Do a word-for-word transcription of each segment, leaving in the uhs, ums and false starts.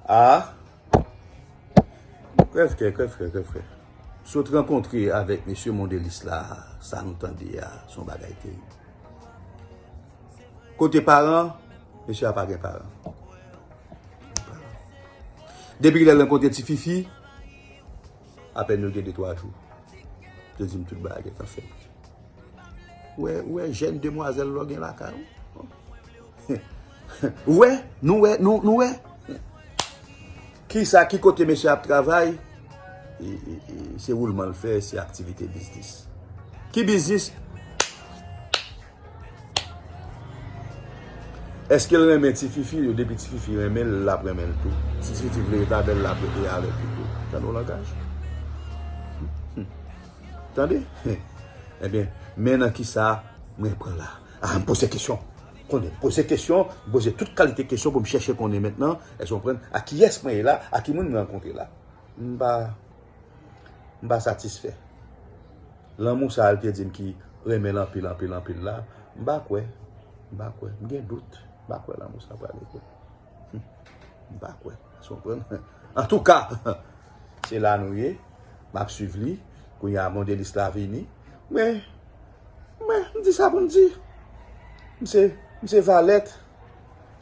Ah, krèvkè, krèvkè, krèvkè. Sot rankontre avèk mesye Mondelis la, sa nou tande a, se yon bagay terib. Kote paran, mesye a pa gen paran. Depi lè l rankontre Ti Fifi, apèn yo gen de twa jou, yo di m tout bagay gentan fèt. Ou wè, ou wè jèn demwazèl lò gen lakay ou. Ou wè, nou wè, nou, nou wè. Kisa, ki kote mesye ap travay? E, e, e, se woulman l fè, se aktivite biznis. Ki biznis? Èske l renmen Ti Fifi? Depi Ti Fifi renmen l, l ap renmen l tou. Si Ti Fifi vle rete avè l, l ap rete avè l tou. Tande yon langaj. Tande? Ebyen, men nan kisa mwen pran la. Ah, m poze kesyon. Konnen, poze kesyon, m poze tout kalite kesyon pou m chèche konnen mentnan, èske w konprann, a kiyès mwen ye la, a ki moun mwen rankontre la. M pa, m pa satisfè. Lanmou sa a l te di m ki renmen l anpil, anpil, anpil la, m pa kwè. M pa kwè. M gen dout. M pa kwè lanmou sa a prale vre. M pa kwè. Èske w konprann? Antouka, se la nou ye. M ap swiv li. Kounye a, Mondelis la vini. Men, men, m di sa pou m di. M se, m se valèt.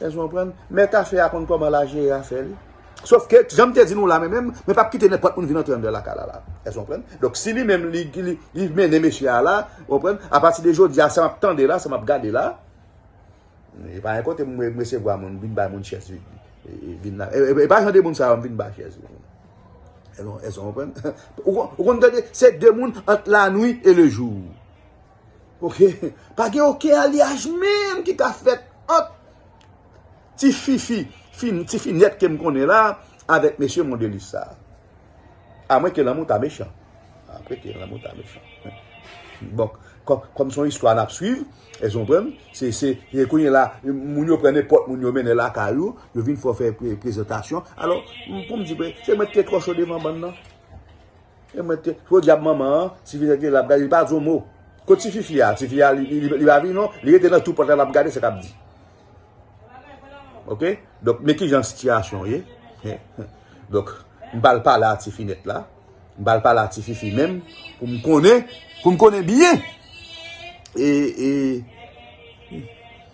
Èske w konprann? Mèt afè a konn kòman l a jere afè li. Sòf ke, jan m te di nou la, men menm, mwen p ap kite nenpòt moun vin antre anndan lakay la, la. Èske w konprann? Donk, si li menm, li, li, li mennen mesye a la, w konprann? Apati de jodi a, sa m ap tande la, sa m ap gade la, e pa yon kote m, m resevwa moun, vin bay moun chèz, vin, e, e, vin la. E, e, e pa jan de moun sa yo m vin bay chèz. Èske w konprann? Ou, ou konn tande, se de moun ant la nuit et le jour. Oke? Pa gen okenn alyaj menm ki ka fèt ant Ti Fifi, fi, Ti Finèt ke m konnen la, avèk mesye Mondelis sa. Amwen ke lanmou ta mechan. Amwen ke lanmou ta mechan. Bon, kò, kòm se yon istwa n ap swiv, èske w konprann? Se, se, se kounye la, moun yo pran nenpòt moun yo mennen lakay ou, yo vin fè w fè pre-, prezantasyon. Alò, m, pou m di, se mwen ki te twò cho devan bann nan. E mwen te, podyab manman an, Ti Finèt te la ap gade, li pa di yon mo. Kot Ti Fifi a? Ti Fifi a, li, li, li, li pa vini non, li rete nan tou pòt la, l ap gade sa k ap di. Oke? Donk, men kijan sitiyasyon ye. Donk, m pral pale a Ti Finèt la. M pral pale a Ti Fifi menm, pou m konnen, pou m konnen byen. E, e,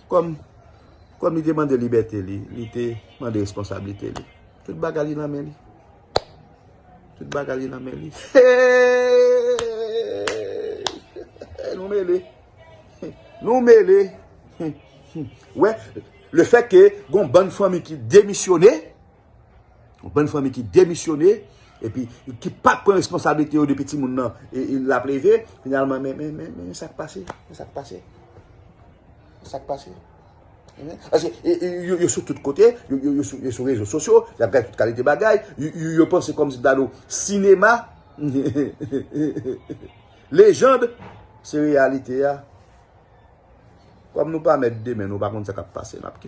kòm, kòm li te mande libète li, li te mande responsablite li. Tout bagay li nan men li. Tout bagay li nan men li. Nou mele. Nou mele. Wè, lefètke gon bann fanmi ki demisyone, gon bann fanmi ki demisyone, epi ki pa t pran responsablite yo depi timoun nan, e, e, l ap leve, finalman, men, men, men, men sa k pase, men sa k pase. Sa k pase. Paske, e, e, yo, yo sou tout kote, yo, yo, yo sou, yo sou rezo sosyo, y ap gade tout kalite bagay, yo, yo, yo panse kòmsi ta dwe sinema. Lejann, se reyalite a. Kòm nou pa mèt demen, nou pa konn sa k ap pase, n ap